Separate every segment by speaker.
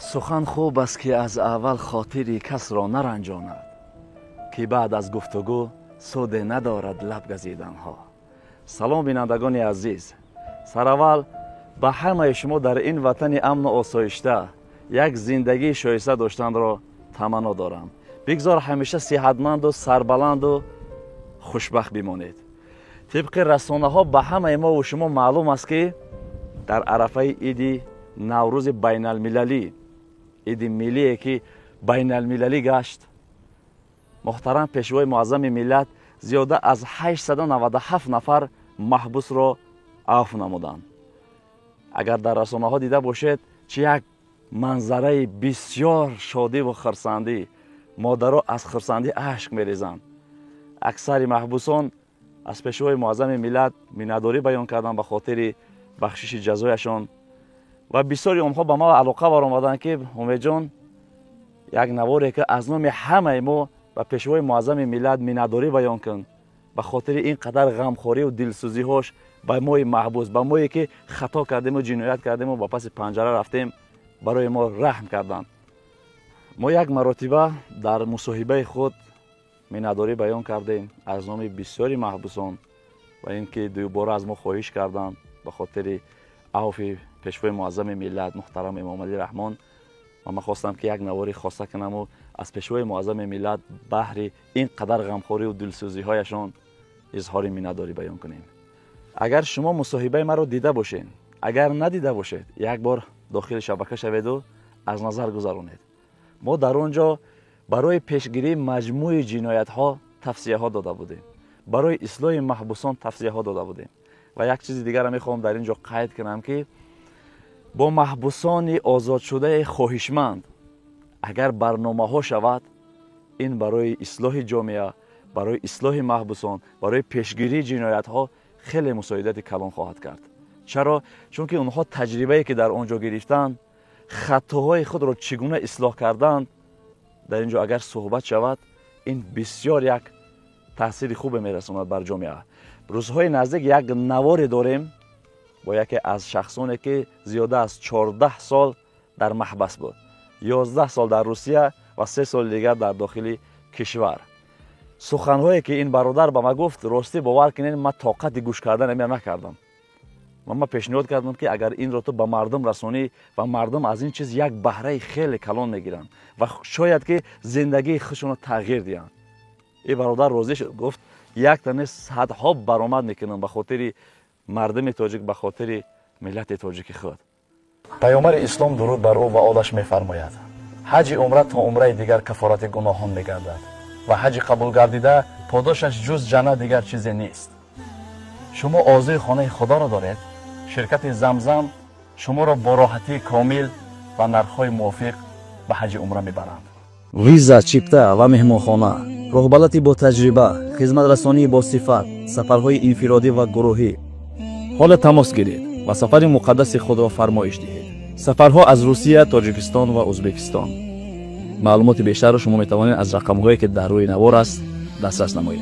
Speaker 1: Сухан хуб аст, ки аз аввал хотири касро наранҷонад, ки баъд аз гуфтугӯ суде надорад лаб газиданҳо. Салом, бинандагони азиз. Сараввал ба ҳамаи шумо дар ин ватани амну осоишта як зиндагии шоиста доштанро таманно дорам. Бигзор ҳамеша сиҳатманду сарбаланду хушбахт бимонед. Тибқи расонаҳо ба ҳамаи мову шумо маълум аст, ки дар арафаи иди Наврӯзи байналмилалӣ, иди миллие ки байналмилалӣ гашт, муҳтарам пешвои муаззами миллат зиёда аз 897 нафар маҳбусро афв намуданд. Агар дар расонаҳо дида бошед, чи як манзараи бисёр шодиву хурсандӣ, модаро аз хурсандӣ ашк мерезанд. Аксари маҳбусон аз пешвои муаззами миллат миннатдорӣ баён карданд ба хотири бахшиши ҷазояшон ва бисёри онҳо ба мо алоқа баромаданд, ки Умедҷон, як наворе ки аз номи ҳамаи мо ба пешвои муаззами миллат миннатдорӣ баён кун ба хотири ин қадар ғамхориву дилсӯзиҳош ба мои маҳбус, ба мое ки хато кардему ҷиноят кардему ба паси панҷара рафтем, барои мо раҳм карданд. Мо як маротиба дар мусоҳибаи худ миннатдорӣ баён кардем аз номи бисёри маҳбусон ва ин ки дуюбора аз мо хоҳиш карданд ба хотири авфи пешвои муаззами миллат муҳтарам Эмомалӣ Раҳмон. Ва ман хостам, ки як навори хоса кунаму аз пешвои муаззами миллат баҳри ин қадар ғамхориву дилсӯзиҳояшон изҳори миннатдорӣ баён кунем. Агар шумо мусоҳибаи маро дида бошед, агар надида бошед, як бор дохили шабака шаведу аз назар гузаронед. Мо дар он ҷо барои пешгирии маҷмӯи ҷиноятҳо тавсияҳо дода будем, барои ислоҳи маҳбусон тавсияҳо дода будем. Ва як чизи дигарро мехоҳам дар ин ҷо қайд кунам, ки бо маҳбусони озодшудаи хоҳишманд агар барномаҳо шавад, ин барои ислоҳи ҷомеа, барои ислоҳи маҳбусон, барои пешгирии ҷиноятҳо хеле мусоидати калон хоҳад кард. Чаро? Чунки онҳо таҷрибае ки дар он ҷо гирифтанд, хатоҳои худро чӣ гуна ислоҳ карданд, дар ин ҷо агар суҳбат шавад, ин бисёр як таъсири хубе мерасонад бар ҷомеа. Рӯзҳои наздик як наворе дорем бо яке аз шахсоне ки зиёда аз 14 сол дар маҳбас буд, 11 сол дар Русия ва 3 соли дигар дар дохили кишвар. Суханҳое ки ин бародар ба ма гуфт, ростӣ бовар кунед, ман тоқати гӯш кардан эмия накардам. Ва ман пешниҳод кардам, ки агар инро ту ба мардум расонӣ ва мардум аз ин чиз як баҳраи хеле калон мегиранд ва шояд ки зиндагии худшонро тағйир диҳанд. Ин бародар розӣ шуд, гуфт якта не, садҳо баромад мекунам ба хотири мардуми тоҷик, ба хотири миллати тоҷики худ. Паёмбари ислом, дуруд бар ӯ ва олаш, мефармояд: ҳаҷи умра то умраи дигар кафорати гуноҳон мегардад ва ҳаҷи қабулгардида подошаш ҷуз ҷаннат дигар чизе нест. Шумо орзуи хонаи худоро доред? Ширкати Замзам шуморо бо роҳатии комил ва нархҳои мувофиқ ба ҳаҷи умра мебаранд. Виза, чипта ва меҳмонхона, роҳбалати бо таҷриба, хизматрасонии босифат, сафарҳои инфиродӣ ва гурӯҳӣ. Ҳоло тамос гиред ва сафари муқаддаси худро фармоиш диҳед. Сафарҳо аз Русия, Тоҷикистон ва Ӯзбекистон. Маълумоти бештарро шумо метавонед аз рақамҳое ки дар рӯи навор аст дастрас намоед.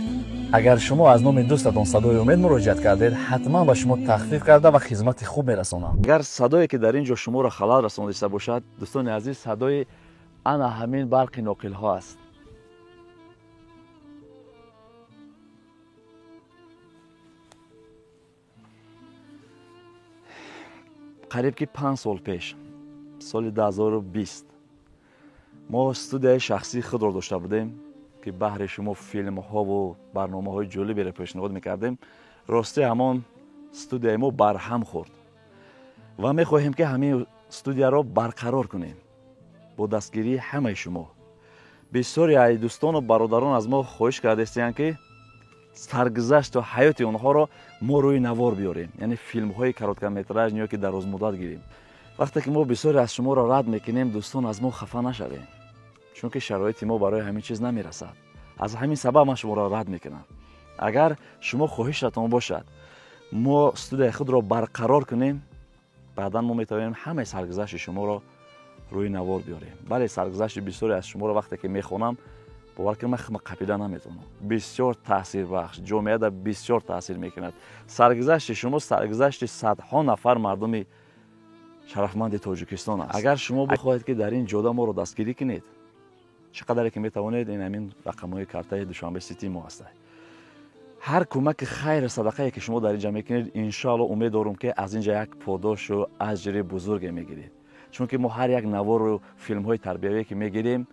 Speaker 1: Агар шумо аз номи дӯстатон Садои Умед муроҷиат кардед, ҳатман ба шумо тахфиф карда ва хизмати хуб мерасонам. Агар садое ки дар ин ҷо шуморо халал расониста бошад, дӯстони азиз, садои ана ҳамин барқи ноқилҳо аст. Қариб ки 5 сол пеш, соли 2020, мо студияи шахсии худро дошта будем, ки баҳри шумо филмҳову барномаҳои ҷолиберо пешниҳод мекардем. Рости ҳамон студияи мо барҳам хӯрд ва мехоҳем, ки ҳамин студияро барқарор кунем бо дастгирии ҳамаи шумо. Бисёре ай дӯстону бародарон аз мо хоҳиш кардастиянд, ки саргузашту ҳаёти онҳоро мо рӯи навор биёрем, яъне филмҳои короткометраж ё ки дарозмуддат гирем. Вақте ки мо бисёре аз шуморо рад мекунем, дӯстон, аз мо хафа нашавем, чунки шароити мо барои ҳамин чиз намерасад. Аз ҳамин сабаб ман шуморо рад мекунам. Агар шумо хоҳишатон бошад, мо студияи худро барқарор кунем, баъдан мо метавонем ҳамаи саргузашти шуморо рӯи навор биёрем. Бале, саргузашти бисёре аз шуморо вақте ки мехонам, бовар кунед, ман худро қапида наметавонам. Бисёр таъсирбахш, ҷомеада бисёр таъсир мекунад. Саргузашти шумо саргузашти садҳо нафар мардуми Шарафманди Тоҷикистон аст. Агар шумо бихоҳед, ки дар ин ҷода моро дастгирӣ кунед, чӣ қадаре ки метавонед, ин ҳамин рақамҳои картаи Душанбе Сити мо ҳастад. Ҳар кӯмаки хайру садақае ки шумо дар ин ҷа мекунед, иншоалло умед дорум, ки аз ин ҷа як подошу аҷри бузурге мегиред, чунки мо ҳар як навору филмҳои тарбиявие ки мегирем,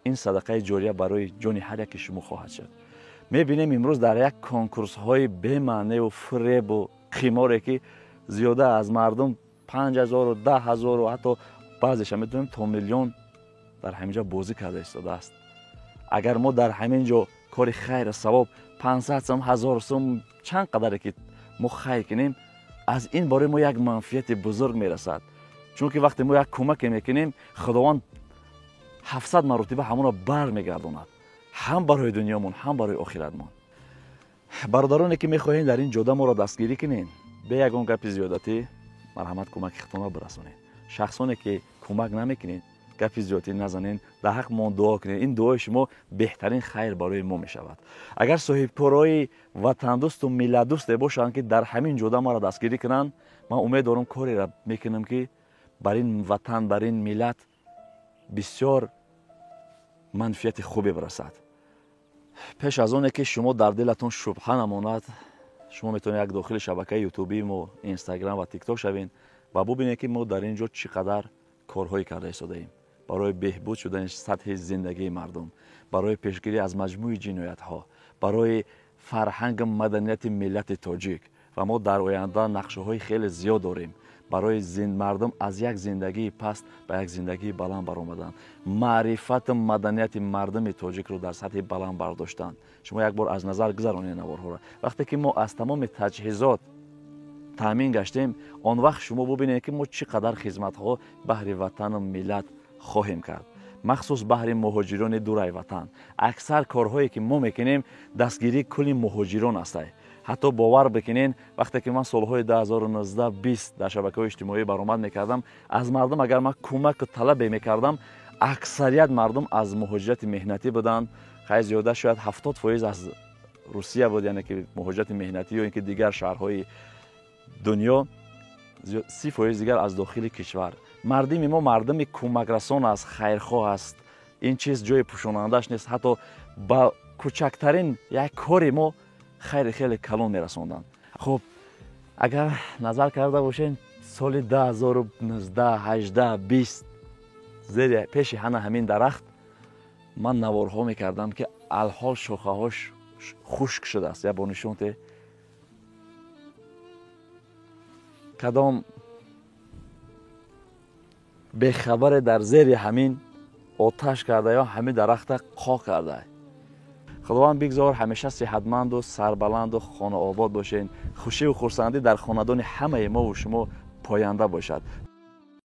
Speaker 1: ин садақаи ҷория барои ҷони ҳар яки шумо хоҳад шуд. Мебинем, имрӯз дар як конкурсҳои бемаъневу фиребу қиморе, ки зиёда аз мардум 5000-у 10 000-у ҳатто баъзеша метавонем то миллион дар ҳамин ҷо бозӣ карда истодааст. Агар мо дар ҳамин ҷо кори хайру савоб 500 сум, 1000 сум, чанд қадаре ки мо хайр кунем, аз ин барои мо як манфиати бузург мерасад, чунки вақте мо як кӯмаке мекунем, Худованд 700 маротиба ҳамонро бармегардонад, ҳам барои дунёмон, ҳам барои охиратмон. Бародароне ки мехоҳем дар ин ҷода моро дастгирӣ кунед, бе ягон гапи зиёдатӣ, марҳамат, кӯмаки худтонро бирасонед. Шахсоне ки кӯмак намекунед, гапи зиёдатӣ назанед, дар ҳаққмон дуо кунед. Ин дуои шумо беҳтарин хайр барои мо мешавад. Агар соҳибкорои ватандӯсту миллатдӯсте бошанд, ки дар ҳамин ҷода маро дастгирӣ кунанд, ман умед дорам, кореро мекунам, ки бар ин ватан, бар ин миллат бисёр манфиати хубе бирасад. Пеш аз оне ки шумо дар дилатон шубҳа намонад, шумо метавонед як дохили шабакаи ютубии мо, Инстаграм ва Тикток шавед ва бубинед, ки мо дар ин ҷо чӣ қадар корҳое карда истодаем барои беҳбуд шудани сатҳи зиндагии мардум, барои пешгирӣ аз маҷмӯи ҷиноятҳо, барои фарҳангу маданияти миллати тоҷик. Ва мо дар оянда нақшаҳои хеле зиёд дорем барои мардум аз як зиндагии паст ба як зиндагии баланд баромадан, маърифату маданияти мардуми тоҷикро дар сатҳи баланд бардоштан. Шумо як бор аз назар гузаронед наворҳоро. Вақте ки мо аз тамоми таҷҳизот таъмин гаштем, он вақт шумо бубинед, ки мо чӣ қадар хизматҳо баҳри ватану миллат хоҳем кард, махсус баҳри муҳоҷирони дураи ватан. Аксар корҳое ки мо мекунем, дастгирии кулли муҳоҷирон астай. Ҳатто бовар бикунен, вақте ки ман солҳои 2019-20 дар шабакаҳои иҷтимоӣ баромад мекардам, аз мардум агар ман кӯмаку талабе мекардам, аксарият мардум аз муҳоҷирати меҳнатӣ буданд. Хай, зиёда шояд 70% аз Русия буд, яъне ки муҳоҷирати меҳнатӣ ё ин ки дигар шаҳрҳои дунё, 30% дигар аз дохили кишвар. Мардими мо мардуми кӯмакрасон аст, хайрхоҳ аст. Ин чиз ҷои пӯшонандааш нест. Ҳатто ба кӯчактарин як кори мо хайри хеле калон мерасонданд. Хуб, агар назар карда бошем, соли 2019, 18, 20 зери пеши ҳана ҳамин дарахт ман наворҳо мекардам, ки алҳол шохаҳош хушк шудааст. Як бор нишон те. Кадом бехабаре дар зери ҳамин оташ карда ё ҳамин дарахта қо карда. Худованд бигзор ҳамеша сиҳатманду сарбаланду хонаобод бошед. Хушиву хурсандӣ дар хонадони ҳамаи мову шумо поянда бошад.